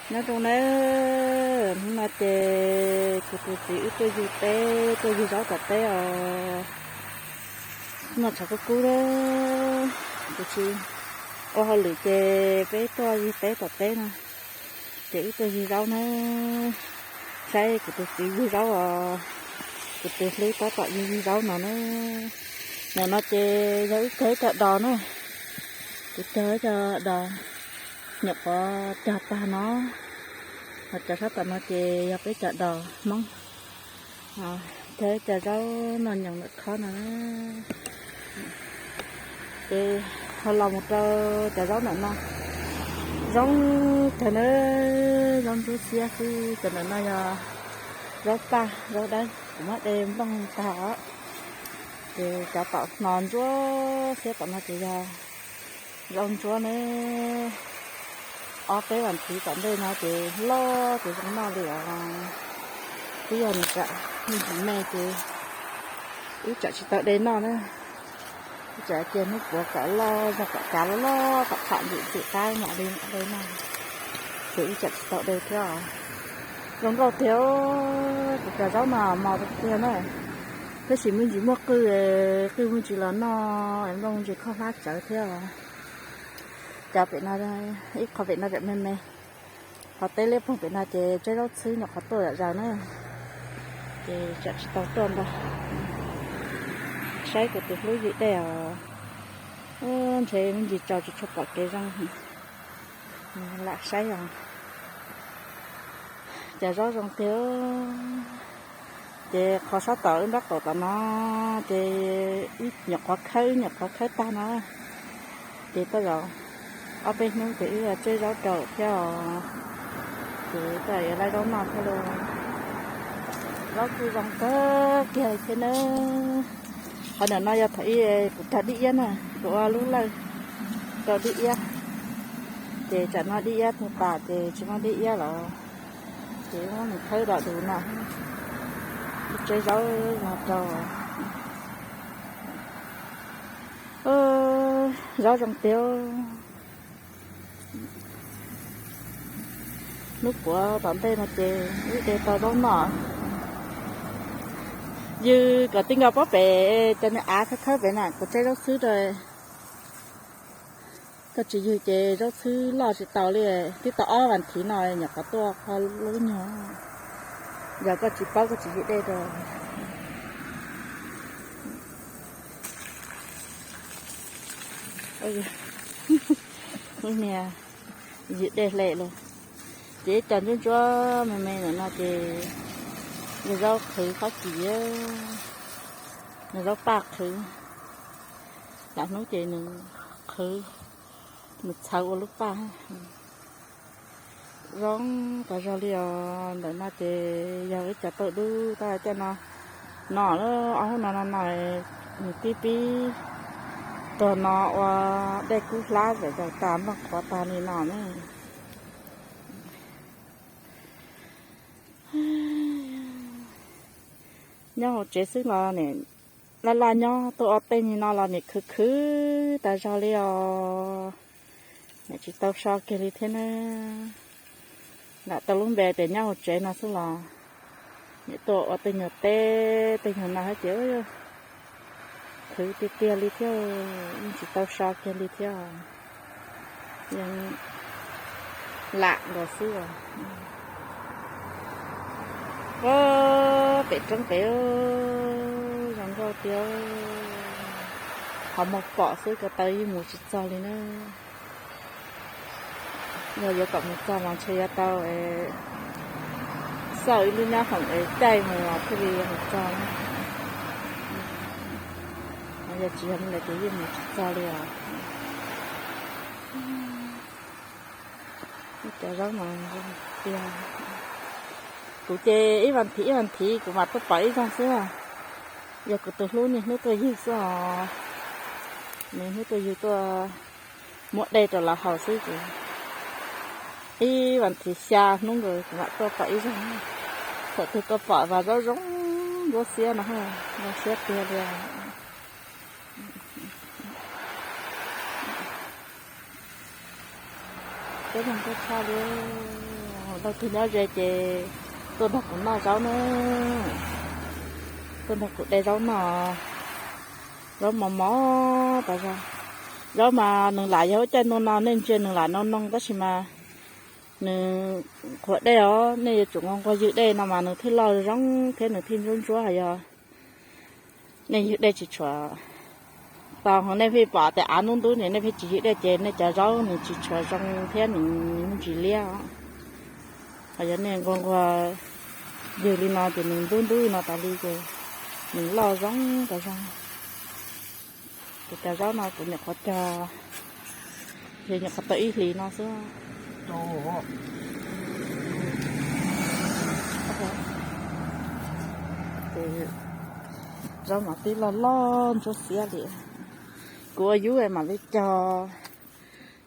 Nyob zoo nawb, hnub no ces kuv tus txiv wb tuaj yug teb, tuaj yug zaub tom teb os. Hnub no tshav kub kub na, kuv tsis ua hauj lwm ces peb tuaj yug teb tom teb no, ces wb tuaj yug zaub na, saib kuv tus txiv yug zaub os, kuv tus hlub tab tom yug yug zaub no na. Ntawm no ces yog wb cog ib co dos na, kuv cog ib co dos, nyuam qhuav cog tag no, ho cov sab tom no ces yog peb cov dos Hmoob, cog ib co zaub noj nyoos ntawm khob no. Ces ho los mus rau cov zaub ntawm no, zoo kawg na, zaub ntsuab xiab xwb. Cov ntawm no yog zaub paj zaub dawb, kuv muab de nplooj tag os. Ces cov tom no ntsuab xiab tom no ces yog zaub ntsuab ne. Ob peb vas thiv tom ntej no ces loj ces zoo noj li os. Twb yog nws tsam me ntsis me ces wb tsam tsis tau de noj na. Wb tsam cia hnub puav kom loj zog kom kav loj loj kom qham ntxim ntxim qab mam li de noj. Ces wb tsam tsis tau de thiab os. Zoo nkauj tiag, kuv cov zaub no mos rau tiag na. Tab sis me ntsis muaj qwj, qwj me ntsis los noj, nplooj me ntsis khaub hlab tsawv thiab os. Cov pem no, ib qho pem no pem me me, qhov teb liab ploog pem no ces tseb zaub txhwb nyuam qhuav tuaj zom zaws na, ces tsam tsis tau tuaj ntag. Saib kuv tus hlub yig dej os, ntshe me ntsis tsaus tsis tshua pom kev zoo, lam saib os. Cov zaub zoo tiag. Ces qhov sab tom wb nraub qaum tom no, ces wb nyuam qhuav khawb, wb nyuam qhuav khawb tag no, ces tej zaum ob peb hnub ces wb tseb zaub rau thiab os. Ces tej zaum yuav laib zaub noj thiab lauj. Zaub kuj zoo kawg kiag li thiab nawb. Qhov ntawm no yog thaum ub kuv cog dib iab na, kuv ua lub lawj rau dib iab, ces tsam no dib iab tuag tas ces tsis muaj dib iab lawm, ces muab mus thawb dom dus no, tseb zaub los rau. Zaub zoo tiag. Hnub puav tom ntej no ces wb de tau zaub noj. Yws kom tij nkaus pob pem cov niag av khawb khawb pem na, kuv tseb zaub xwb rau. Koj tsis yws ces zaub xwb loj tsis tau li, twb tau ob vas thiv no nyuam qhuav tuaj qhov lub nyuag. Yog koj tsis paub koj tsis yws dej rau. Lub niag yws dej hle los. Ces ib co ntsuab ntsuab me me ntawm no ces yog zaub qhwv qhob kis, yog zaub paj qhwv. Lam hnub ces nws qhwv, nws txhawv ua lub paj. Zoo tas zog li os. Ntawm no ces yog ib co tauj dub tab coj no no, ob hub no no no, nws tib pib tuag no ua dej kub hlab zom zaws tas nplooj qhuav tag li no na. Nyob hauv tsev xwb los nim laj laj nyob, tuaj ua tej no los nim khwv khwv tas zog li os. Nim tsis tau so kiag li thiab na. Lam tau lub npe tias nyob hauv tsev no xwb los nim tuaj ua tej nyuag teb, tej nyuag no thiab ces khwv tiag tiag li thiab, yeej tsis tau so kiag li thiab. Yeej lam los xwb os. Pem roob pem, zoo nkauj tiag. Qhov muag pom xwb ko taw yeej mus tsis txog li na. Yog yuav kom mus txog los ntshe yuav tau xauj ib lub nyab hoom es caij mus los thiaj li mus txog. Yog tsis yog li ntawd ces yeej mus tsis txog li os. Cov zaub mas zoo tiag. Kuv ces ib vas thiv ib vas thiv kuv mam tuaj pom ib zaug xwb. Yog kuv tus hlub niaj hnub tuaj ywg xwb os. Niaj hnub tuaj ywg tuaj muab dej rau lawv haus xwb ces ib vas thiv xya hnub nkaus kuv mam tuaj pom ib zaug. Thaum twg tuaj pom mas zaub zoo ntsuab xiab no, zoo siab tiag li. Peb zoo nkauj tshaj li. Tau tus nyob ze ces tuaj nrog kuv noj zaub na, tuaj nrog kuv de zaub noj. Zaub mos mos tas zog. Zaub mas nws lam yog lub caij ntuj no nej ntsia nws lam noo noo tab sis mas nws qhuav dej os, nej yuav tsum nquag nquag ywg dej no mas nws thiaj loj zoo thiab nws thiaj ntsuab ntsuab. Hos yog nej ywg dej tsis tshuav tau, ho nej pheej pom tias av ntub ntub ne nej pheej tsis ywg dej ces nej cov zaub nws tsis tshuav zoo thiab nws me ntsis liab os. Hos yog nej nquag nquag ywg li no ces nws ntub ntub li no tas li ces nws loj zoo tas zog. Kuv cov zaub no kuv nyuam qhuav cog, ces nyuam qhuav tau ib hlis no xwb. Zaub mas twb loj loj ntsuab xiab li. Kuv ua yub mam li cog,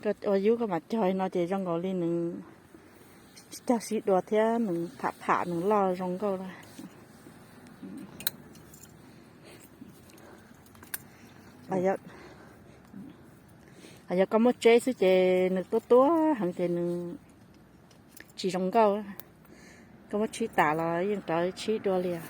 koj ua yub koj mam cog li no ces zoo nkaus li nws cog sib dua thiab nws tham tham nws loj zoo nkauj lawm. Hos yog koj muab tseb xwb ces nws tuab tuab heev ces nws tsis zoo nkauj. Koj muab tshib tas los yeej rov tshib dua li os.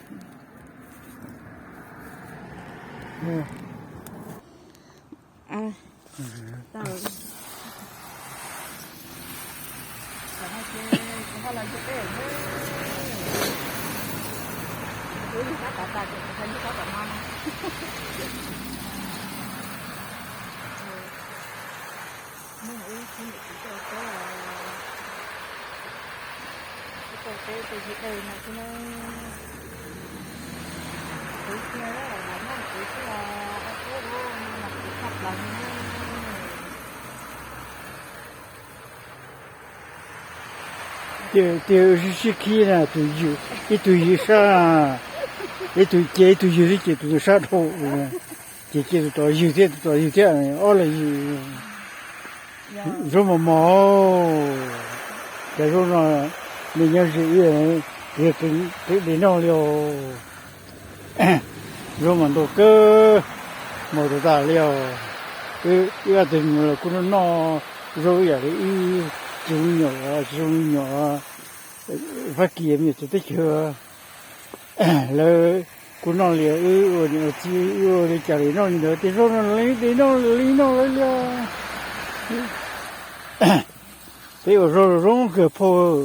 Tiag tiag sib khib na, ib tug ywg sab, ib tug ces ib tug ywg thiab ces tus sab dhau, ces cia tus tom ywg thiab tus tom ywg thiab ob leeg ywg. Zaub mos mos, cov zaub no nws nyob ze ib yog de noj li os. Zaub mas ntau kawg, mos tas tas li os. Wb ob tug me nyuam los kuj noj noj zaub ib yam li wb tsis zoo me nyuam, tsis zoo me nyuam Fab Kis me nyuam txawv teb chaws. Lawv kuj noj li wb ua niam ua txiv wb ua li cas li noj li ntawd, tej zaub no li tej noj li noj lawm li os. Peb ua zaub zoo kawg phauj.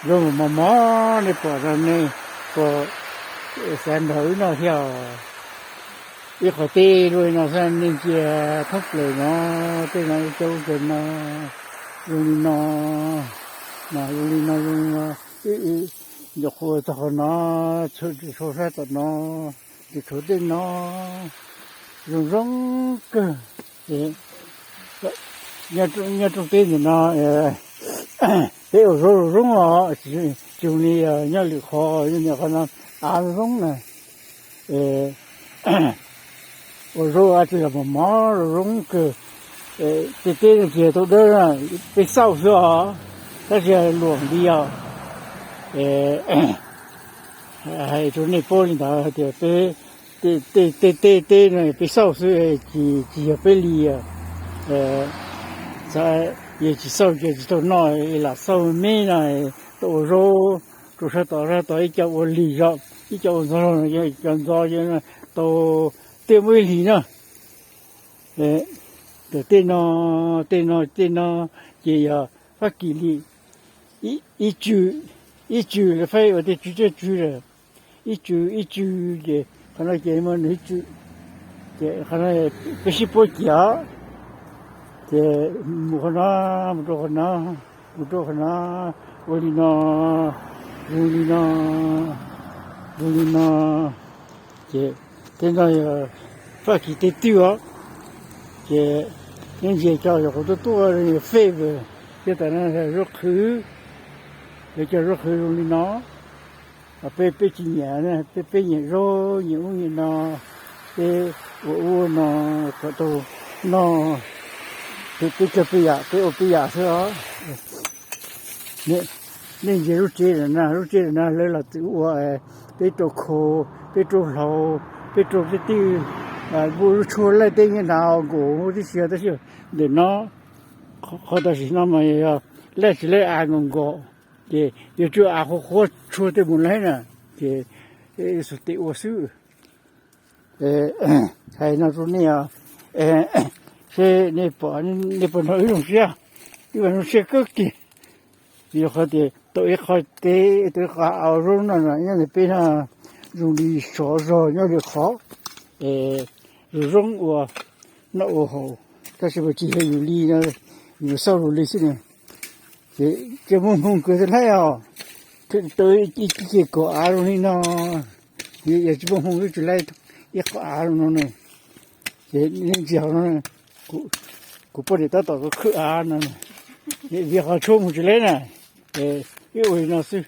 Zaub mos mos nej pom no nej puas xav nrog wb noj thiab os? Ib qhov tej luaj li no xwb nej ntsia thoob plaws no, tej no ib co ub co no, zoo li no, no zoo li no, zoo li no, ib ncov qhuav txog qhov no, txhua sab tom no, tsis tshuav tej no, zoo zoo kawg. Nyob rooj teb ntawm no peb ua zaub zoo zoo os, tsis zoo li nyob lwm qhov, nyob qhov no av zoo zoo na. Ua zaub ab tsi los mos mos zoo zoo kawg. Tej teb no ces tau dawb na, peb xauj xwb os, tab sis luam nti os. Hais rau nej paub li ntawd hais tias peb tej teb no peb xauj xwb, tsis yog peb li. Yog tsis xauj ces tsis tau noj, lam xauj me no, tau ua zaub rau sab tod sab tod, ib co ua lig zog, ib co ua ntxov zog, cov ntxov tau tej muaj ib lig na. Tej no, tej no, tej no ces yog Fab Kis li ib tsw, ib tsw lawv faib ua tej tsw tsiaj tsw lawm, ib tsw ib tsw, ces qhov no ces muaj nws ib tsw, ces qhov no peb sib puab ciam, ces mus qhov no, mus rau qhov no, mus rau qhov no, ua li no, zoo li no, zoo li no, ces tej no yog Fab Kis tej twj os. Ces nej ntsia cov yog qhov tuaj tuaj fej, thiab tam no zaub qhwv, lawv cov zaub qhwv zoo li no. Peb peb tsis nyiam, peb peb nyiam zaub nyiam ub nyiam no, peb ua ub no kom tau noj, peb cog peb yam, peb ua peb yam xwb os. Nej ntsia lub tsev na, lub tsev na lawv los txwv ua, peb rau khau, peb rau hlau, peb rau tej twj, npuj lub tshuaj laij tej nyiaj hnav nkaus tib si, tab sis ntawm no Qhov tam sim no mas yog laj tsis laj av nkaus nkaus, ces yuav tsum av qhuav qhuav tshuaj tej mus laib na, ces xuas tes ua xwb. Hais no rau nej, seb nej pom, nej puas nrog wb zoo siab, wb zoo siab kawg kiag. Vim qhov tias tau ib qho teb, tau ib qho av zoo no, nyob ntawm peb no zoo li sov zog nyob li qhov zoo zoo ua noj ua haus, tab sis mas tsis yog yus li no, yus xauj lus li xwb ne. Ces tsis muaj hmoo kawg thiaj laib os, tau ib ce kaum av zoo li no, yog tsis muaj hmoo twb tsis laib ib qho av zoo no ne. Ces ntsia no, kuv poj niam tab tom khwb av no, vim qhov tshuaj mus tsis laib na, wb ua li no xwb.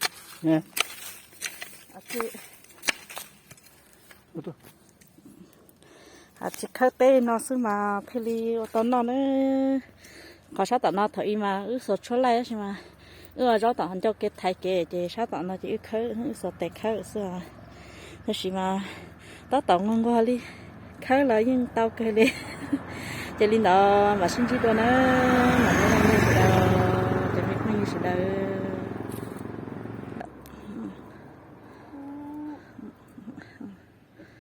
Tsis khawb teb no xwb mas thiaj li ua tau noj na. Qhov sab tom no thaum ub mas wb xuas tshuaj laij tab sis mas wb ua zaub tom ncauj kev thaiv kev ces sab tom no ces wb khawb, wb xuas tes khawb xwb. Tab sis mas tab tom nquag nquag li, khawb los yeej tau kawg li. Ces li ntawd mam sib ntsib dua na, mam li sawv daws, cov me phooj ywg sawv daws.